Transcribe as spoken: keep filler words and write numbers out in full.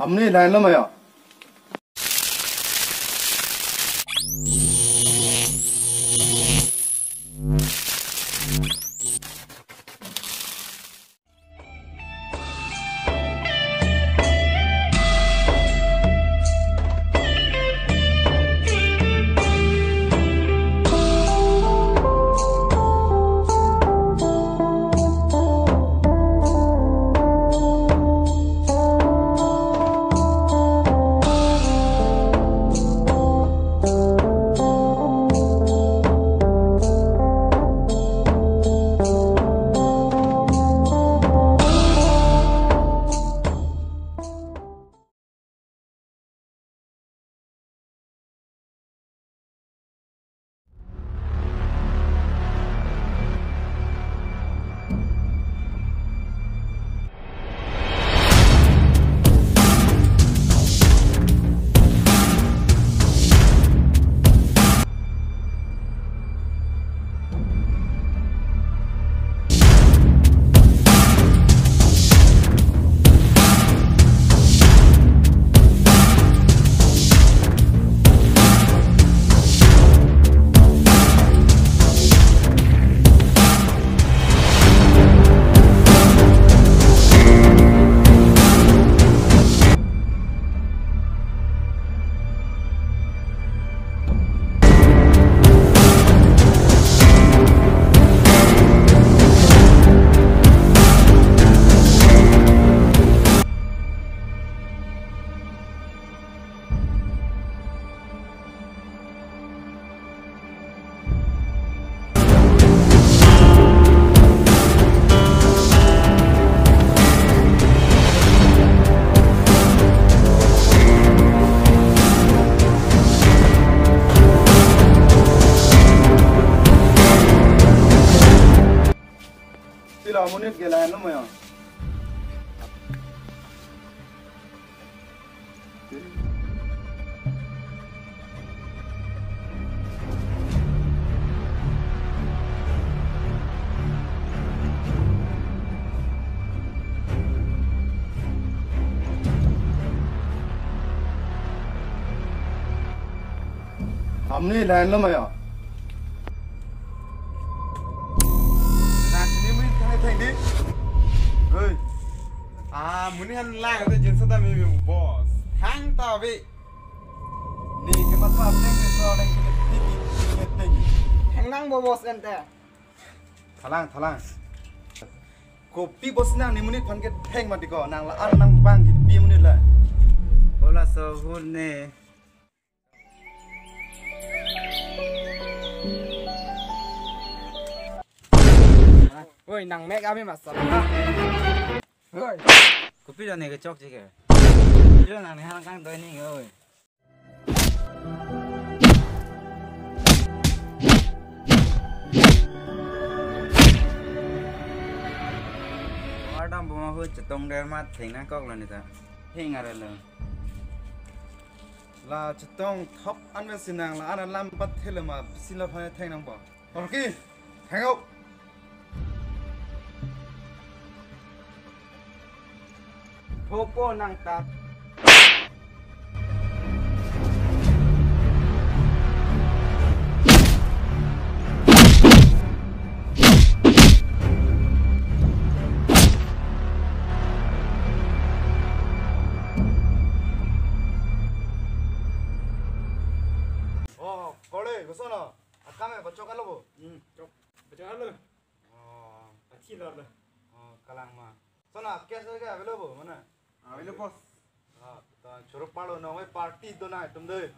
Amonit lahenlo ma ya? Sila amonit ke lahenlo ma ya? Amonit lahenlo ma ya? Nang sini min thang thang di. Hei. Ah, amonit aphan lang ate jinsa ta me boss. Thang ta ave. Ne kematha apeng ke so lang ke thik thik thik thik. Thangnang bo boss ente. Thalang, thalang. Kopi boss nang ne amonit aphan ke theng mati ko, nang la-an nang bang ke pi amonit la. Hola so hur ne. Oi, nang mek ave masa. Oi. Kopi lo ne kechok chike. Kopi lo nang ne hang kang doi ni oi. Adam boma hu chetong der mat thengnangkok lo ne ta. Hing are lo. La chetong thop an ve sinang la an alam pat thele ma sila phane thengnang ba. Rocky, thang-o. Phopo nang ta. Oh, kole, gusto na? Akam e, bachok alo bo? Hmm, chok. Bachok alo. Oh. Achi lor lo. Oh, kalang ma. Sona, cash ke available mana? Available, boss. Ah, ta choro palo na, wai party do na, tum de.